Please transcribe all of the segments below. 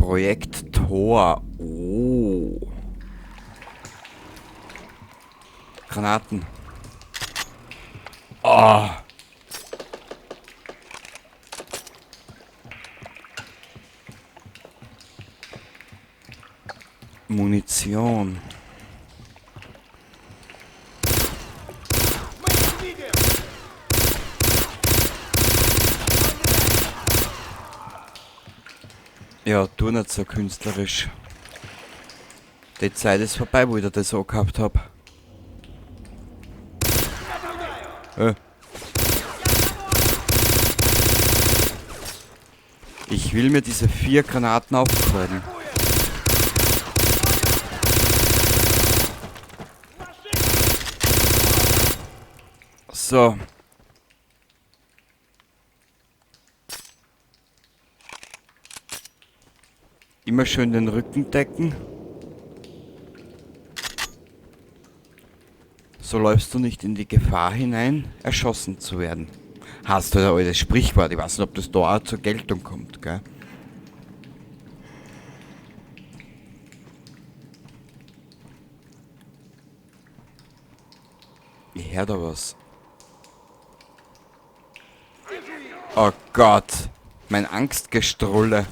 Projekt Tor. Oh. Granaten. Oh. Munition. Ja, tu nicht so künstlerisch. Die Zeit ist vorbei, wo ich das so gehabt hab. Ich will mir diese 4 Granaten aufschreiben. So. Immer schön den Rücken decken. So läufst du nicht in die Gefahr hinein, erschossen zu werden. Hast du da altes Sprichwort? Ich weiß nicht, ob das da auch zur Geltung kommt, gell? Ich hör da was. Oh Gott, mein Angstgestrulle.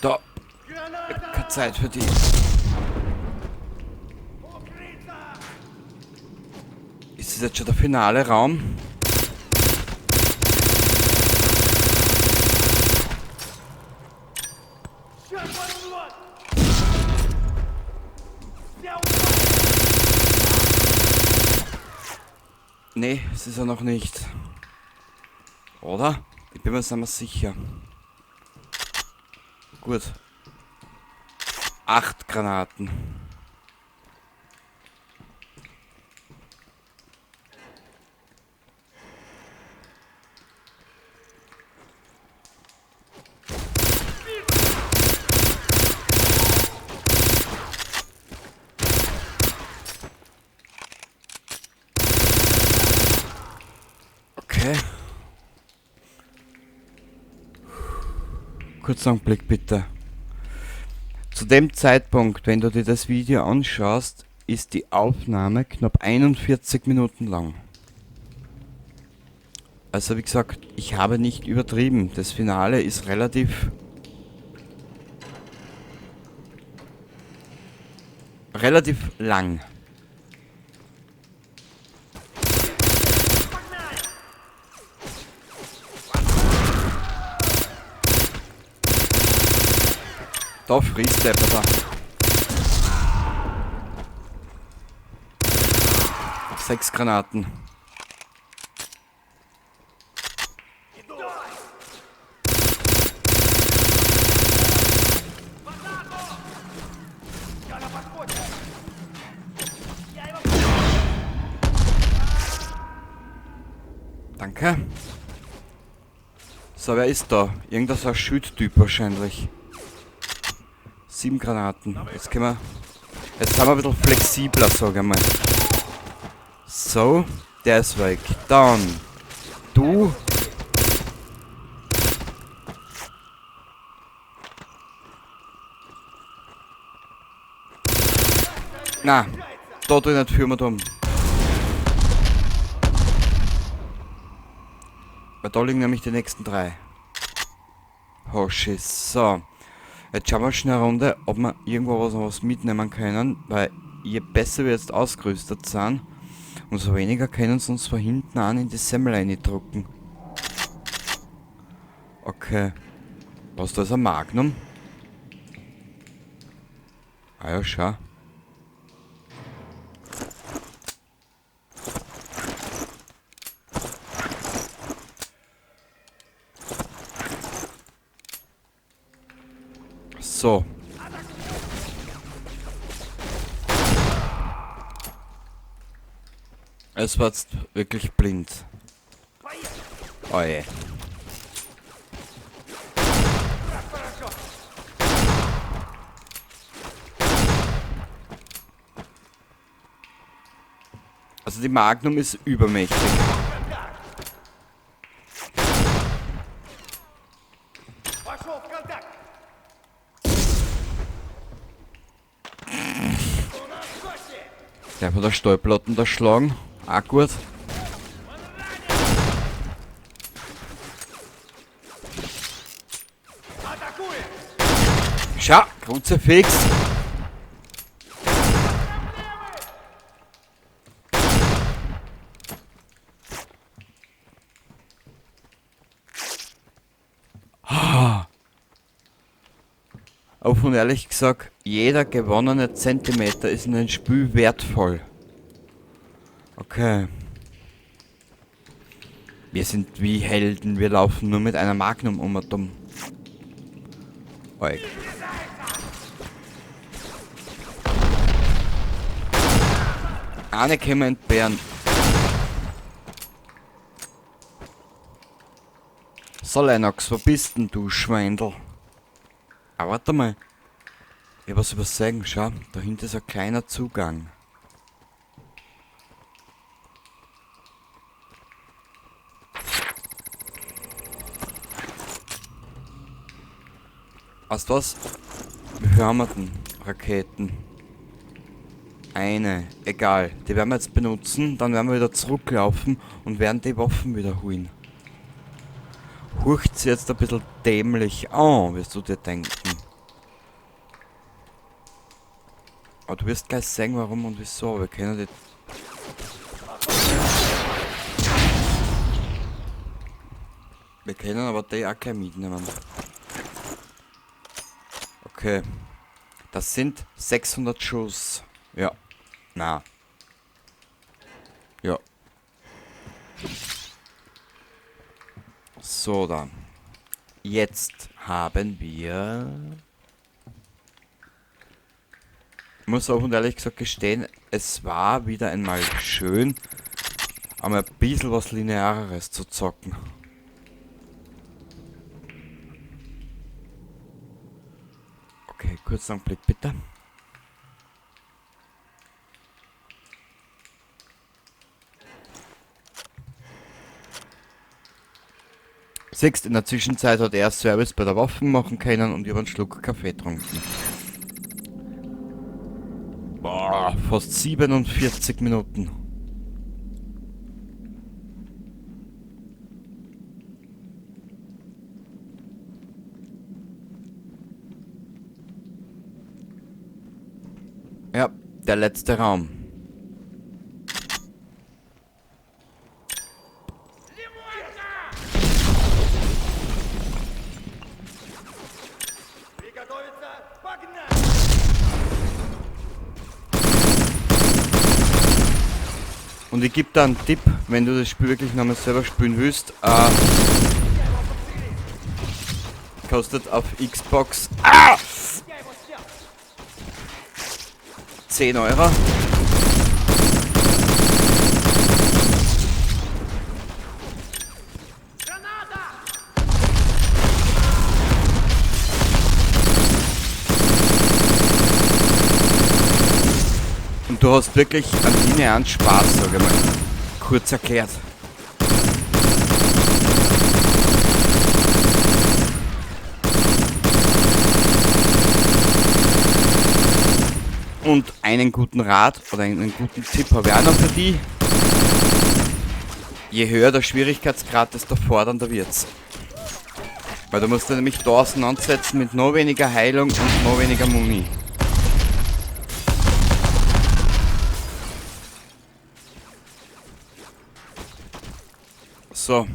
Da. Ich hab keine Zeit für die. Ist das jetzt schon der finale Raum? Nee, es ist er noch nicht. Oder? Ich bin mir jetzt nicht mehr sicher. Gut. 8 Granaten. Okay. Kurzer Augenblick bitte. Zu dem Zeitpunkt, wenn du dir das Video anschaust, ist die Aufnahme knapp 41 Minuten lang. Also wie gesagt, ich habe nicht übertrieben. Das Finale ist relativ lang. Da frisst der da. 6 Granaten. Danke. So, wer ist da? Irgendein so ein Schütttyp wahrscheinlich. 7 Granaten. Jetzt können wir. Jetzt sind wir ein bisschen flexibler, sag ich mal. So, der ist weg. Dann. Du. Na, da drin nicht für dumm. Weil da liegen nämlich die nächsten 3. Oh shit, so. Jetzt schauen wir schnell eine Runde, ob wir irgendwo noch was mitnehmen können, weil je besser wir jetzt ausgerüstet sind, umso weniger können sie uns von hinten an in die Semmel reindrücken. Okay. Was, da ist ein Magnum? Ah ja, schau. So. Es war jetzt wirklich blind. Oh je. Also die Magnum ist übermächtig. Der von der Stolplatten da schlagen. Auch gut. Schau, Kruzifix. Offen und ehrlich gesagt, jeder gewonnene Zentimeter ist in dem Spiel wertvoll. Okay. Wir sind wie Helden, wir laufen nur mit einer Magnum um und um. Oik. Eine können wir entbehren. So, Lennox, wo bist denn du, Schweindel? Ah, warte mal. Ich hab was übersehen. Schau, da hinten ist ein kleiner Zugang. Weißt du was? Wie viel haben wir denn? Raketen. Eine. Egal. Die werden wir jetzt benutzen. Dann werden wir wieder zurücklaufen und werden die Waffen wiederholen. Hurcht's jetzt ein bisschen dämlich an, wirst du dir denken. Aber du wirst gleich sehen, warum und wieso. Wir können die... Wir können aber die auch gleich mitnehmen. Okay. Das sind 600 Schuss. Ja. Na. Ja. So, dann. Jetzt haben wir... Ich muss auch und ehrlich gesagt gestehen, es war wieder einmal schön, einmal ein bisschen was Lineareres zu zocken. Okay, kurzen Augenblick bitte. Siehst, in der Zwischenzeit hat er Service bei der Waffen machen können und ich hab einen Schluck Kaffee getrunken. Boah, fast 47 Minuten. Ja, der letzte Raum. Und ich gebe da einen Tipp, wenn du das Spiel wirklich nochmal selber spielen willst, kostet auf Xbox 10 Euro. Und du hast wirklich einen linearen Spaß, sag ich mal. Kurz erklärt. Und einen guten Rat oder einen guten Tipp habe ich auch noch für die. Je höher der Schwierigkeitsgrad, desto fordernder wird's. Weil du musst dich nämlich da auseinandersetzen mit noch weniger Heilung und noch weniger Muni. So.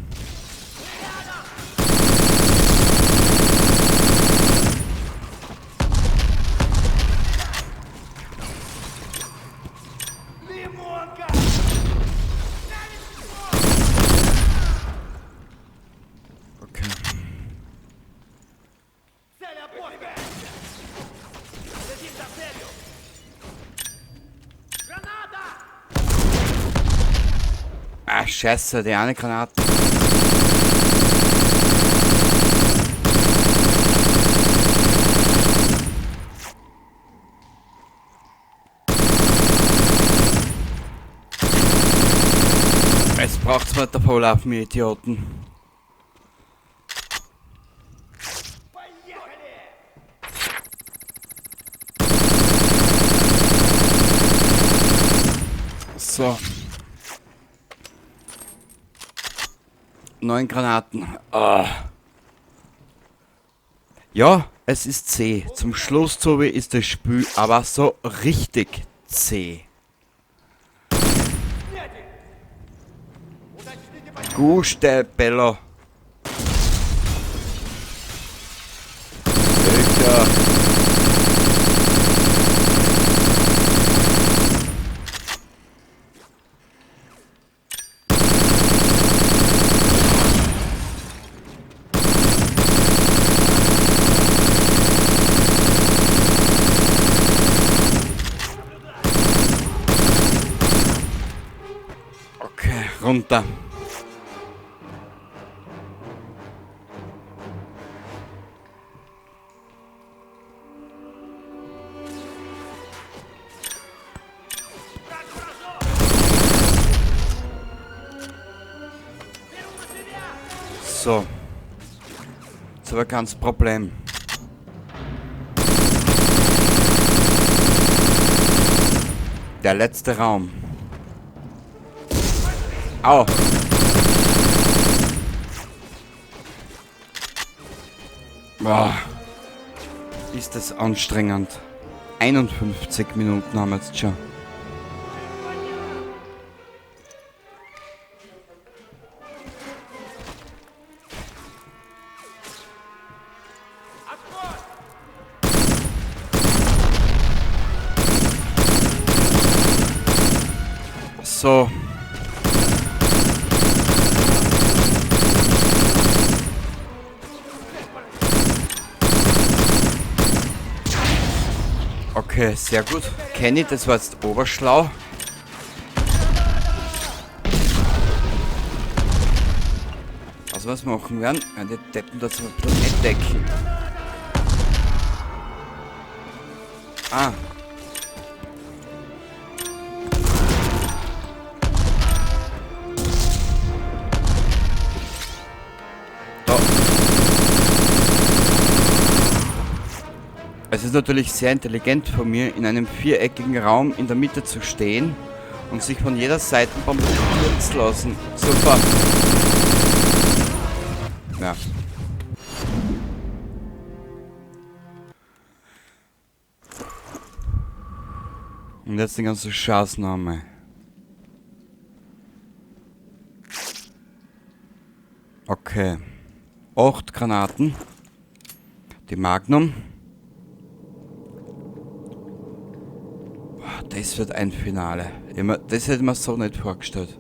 Okay. Ah, scheiße, die eine Granate. nicht davonlaufen, ihr Idioten. So. 9 Granaten. Ah. Ja, es ist zäh. Zum Schluss, Tobi, ist das Spiel aber so richtig zäh. Guste, Bello. Welcher? Okay, runter. So. Jetzt aber ganz Problem. Der letzte Raum. Au. Boah. Ist das anstrengend. 51 Minuten haben wir jetzt schon. So. Okay, sehr gut. Kenny, das war jetzt oberschlau. Also was wir machen werden, werden die Deppen da zum Beispiel entdecken. Ah. Es ist natürlich sehr intelligent von mir, in einem viereckigen Raum in der Mitte zu stehen und sich von jeder Seite bombardieren zu lassen. Super. Ja. Und jetzt den ganzen Scheiß nochmal. Okay. 8 Granaten. Die Magnum. Das wird ein Finale. Das hätte man so nicht vorgestellt.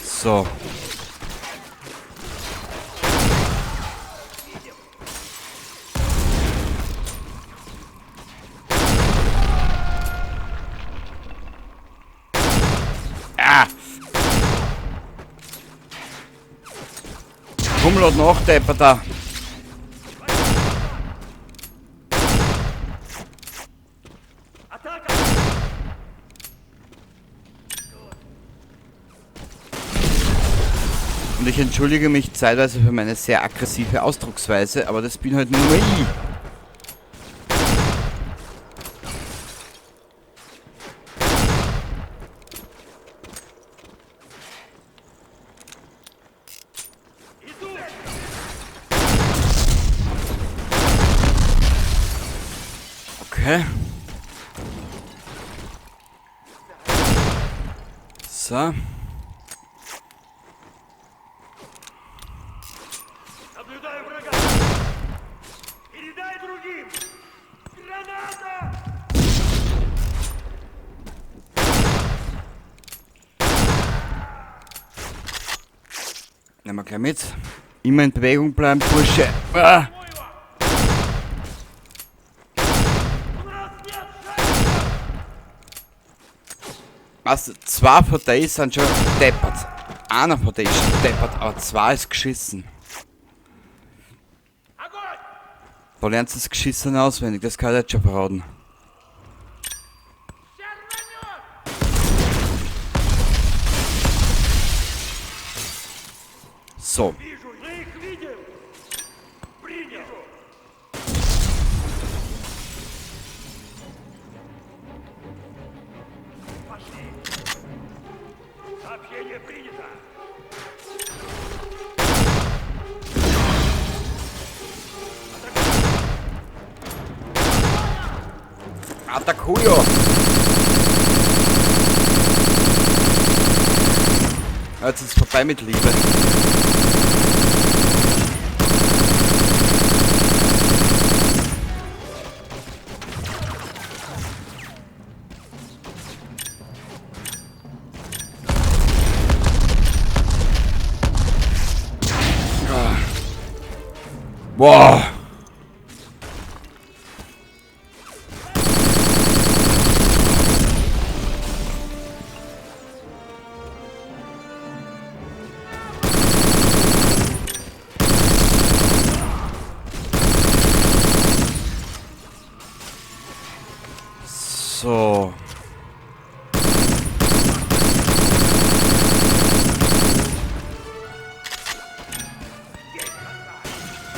So. Ah! Komm, lad nach, Depper da. Und ich entschuldige mich zeitweise für meine sehr aggressive Ausdrucksweise, aber das bin halt nur ich. Okay. So. Nehmen wir gleich mit. Immer in Bewegung bleiben, Bursche. Ah. Was? 2 von denen sind schon deppert. Einer von denen ist deppert, aber zwei ist geschissen. Da lernst du das Geschissen auswendig, das kann ich jetzt schon verraten. So. Atakujo! Jetzt ist es vorbei mit Liebe. Boah! So.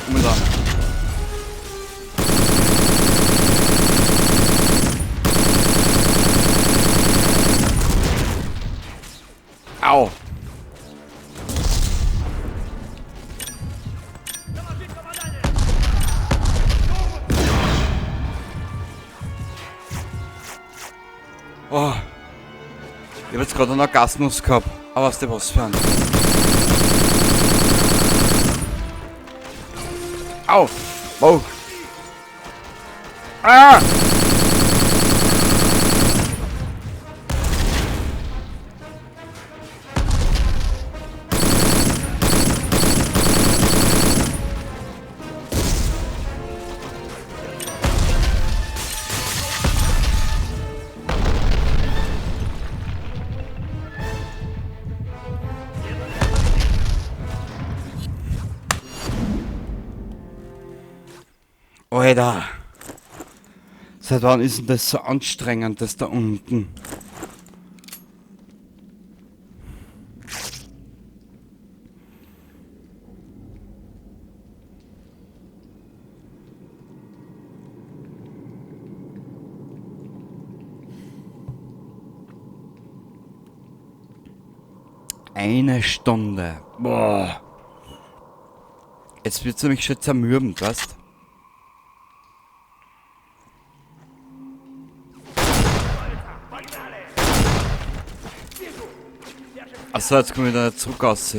Da. Au. Oh. Ich hab jetzt gerade einen Orgasmus gehabt. Aber weißt du was für ein? Au! Oh! Ah! Alter! Seit wann ist denn das so anstrengend, das da unten? Eine Stunde. Boah. Jetzt wird's nämlich schon zermürbend, weißt? Achso, jetzt komme ich da nicht zurück raus.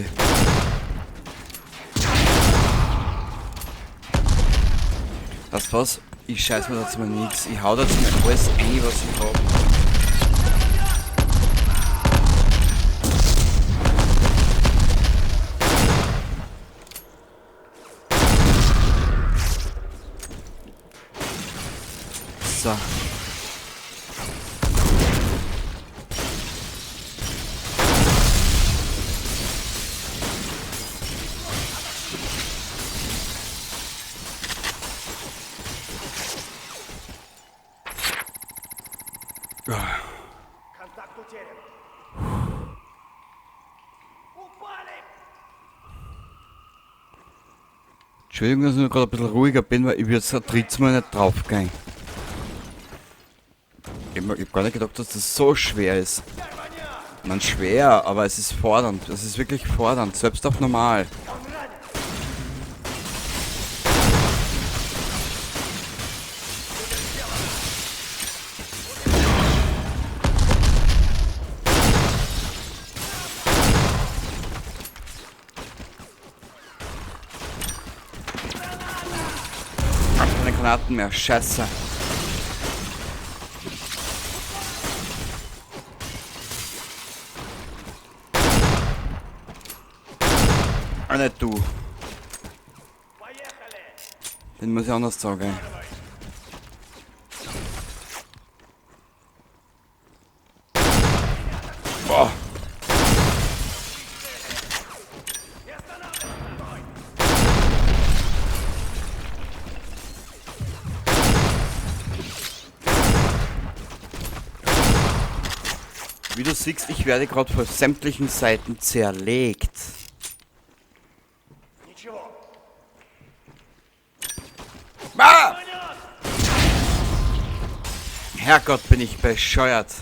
Weißt du was? Ich scheiß mir dazu mal nix. Ich hau dazu mal alles ein, was ich hab. So. Entschuldigung, dass ich gerade ein bisschen ruhiger bin, weil ich würde jetzt ein drittes Mal nicht drauf gehen. Ich hab gar nicht gedacht, dass das so schwer ist. Ich meine, schwer, aber es ist fordernd. Es ist wirklich fordernd, selbst auf normal. Keine Granaten mehr, scheiße. Ah, nicht du. Den muss ich anders sagen. Boah. Wie du siehst, ich werde gerade von sämtlichen Seiten zerlegt. Ah! Herrgott, bin ich bescheuert.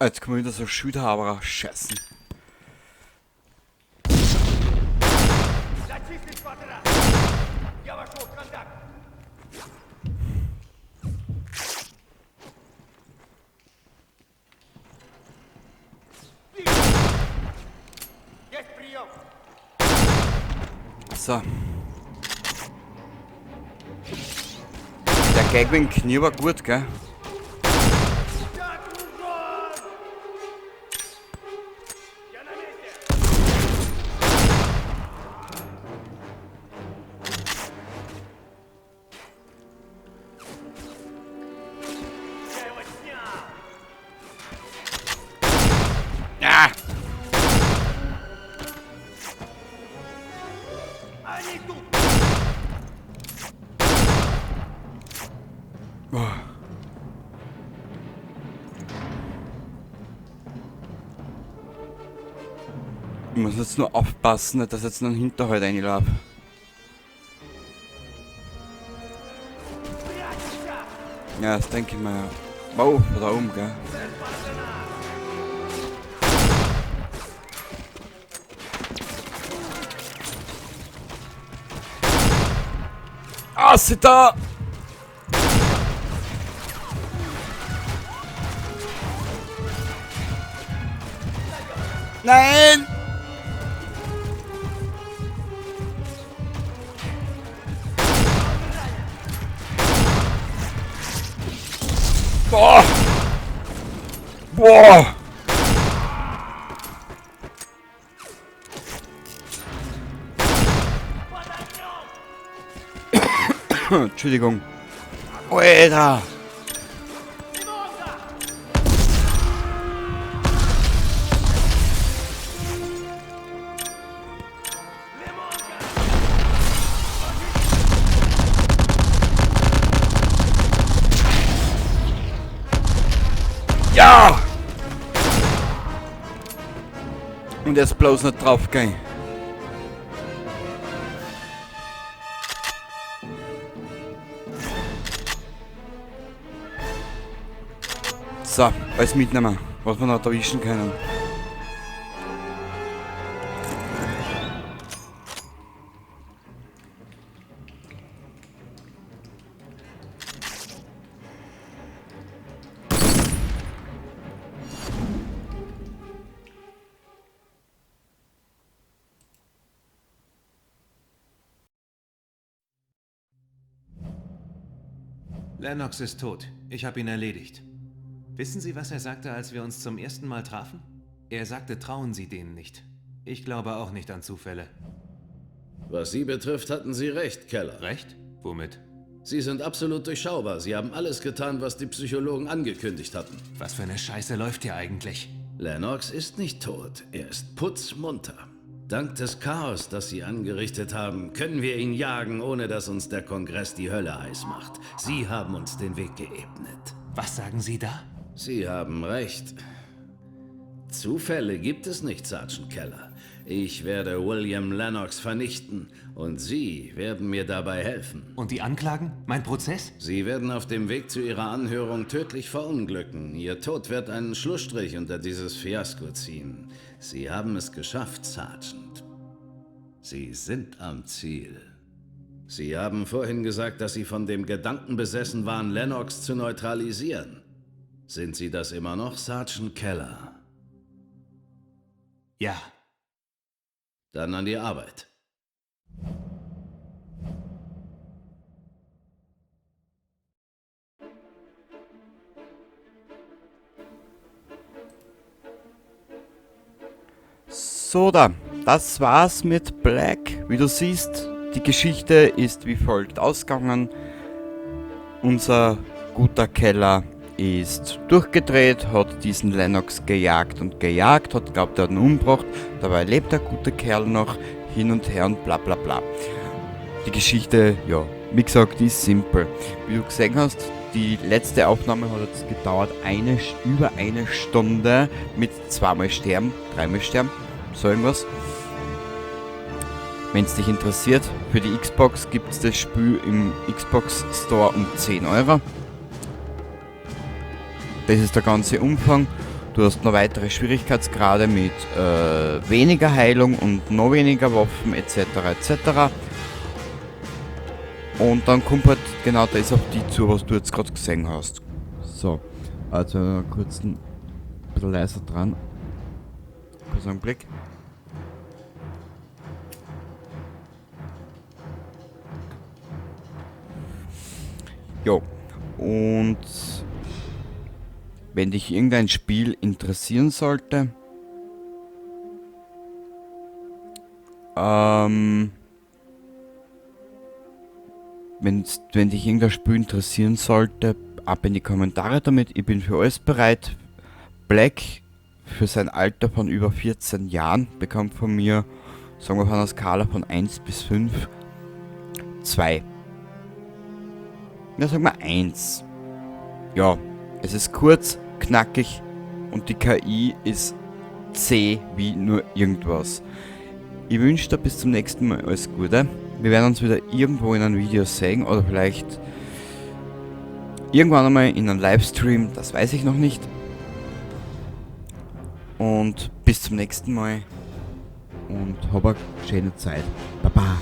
Jetzt kommen wieder so Schülerhaberer scheißen. So. Der Gag mit dem Knie war gut, gell? Ich muss jetzt nur aufpassen, nicht, dass jetzt noch einen Hinterhalt reinlaufe. Ja, das denke ich mir ja. Wow, da oben, gell? Ah, sie da! Nein! Boah! Boah! Entschuldigung. Alter! Ja! Und jetzt bloß nicht drauf gehen. So, alles mitnehmen, was wir noch erwischen können. Lennox ist tot. Ich habe ihn erledigt. Wissen Sie, was er sagte, als wir uns zum ersten Mal trafen? Er sagte, trauen Sie denen nicht. Ich glaube auch nicht an Zufälle. Was Sie betrifft, hatten Sie recht, Keller. Recht? Womit? Sie sind absolut durchschaubar. Sie haben alles getan, was die Psychologen angekündigt hatten. Was für eine Scheiße läuft hier eigentlich? Lennox ist nicht tot. Er ist putzmunter. Dank des Chaos, das Sie angerichtet haben, können wir ihn jagen, ohne dass uns der Kongress die Hölle heiß macht. Sie haben uns den Weg geebnet. Was sagen Sie da? Sie haben recht. Zufälle gibt es nicht, Sergeant Keller. Ich werde William Lennox vernichten und Sie werden mir dabei helfen. Und die Anklagen? Mein Prozess? Sie werden auf dem Weg zu Ihrer Anhörung tödlich verunglücken. Ihr Tod wird einen Schlussstrich unter dieses Fiasko ziehen. Sie haben es geschafft, Sergeant. Sie sind am Ziel. Sie haben vorhin gesagt, dass Sie von dem Gedanken besessen waren, Lennox zu neutralisieren. Sind Sie das immer noch, Sergeant Keller? Ja. Dann an die Arbeit. So da, das war's mit Black. Wie du siehst, die Geschichte ist wie folgt ausgegangen. Unser guter Keller ist durchgedreht, hat diesen Lennox gejagt und gejagt, hat glaubt, er hat ihn umgebracht, dabei lebt der gute Kerl noch, hin und her und bla bla bla. Die Geschichte, ja, wie gesagt, ist simpel. Wie du gesehen hast, die letzte Aufnahme hat jetzt gedauert über eine Stunde mit zweimal Sterben, dreimal Sterben, so irgendwas. Wenn es dich interessiert, für die Xbox gibt es das Spiel im Xbox Store um 10 Euro. Das ist der ganze Umfang. Du hast noch weitere Schwierigkeitsgrade mit weniger Heilung und noch weniger Waffen etc. etc. Und dann kommt halt genau das auf die zu, was du jetzt gerade gesehen hast. So, also kurz ein bisschen leiser dran. Kurz einen Blick. Jo, und wenn dich irgendein Spiel interessieren sollte, wenn dich irgendein Spiel interessieren sollte, ab in die Kommentare damit. Ich bin für alles bereit. Black für sein Alter von über 14 Jahren bekommt von mir, sagen wir von einer Skala von 1 bis 5, 2. Ja, sagen wir 1. Ja, es ist kurz, knackig und die KI ist zäh wie nur irgendwas. Ich wünsche dir bis zum nächsten Mal alles Gute. Wir werden uns wieder irgendwo in einem Video sehen oder vielleicht irgendwann einmal in einem Livestream, das weiß ich noch nicht. Und bis zum nächsten Mal und hab eine schöne Zeit. Baba.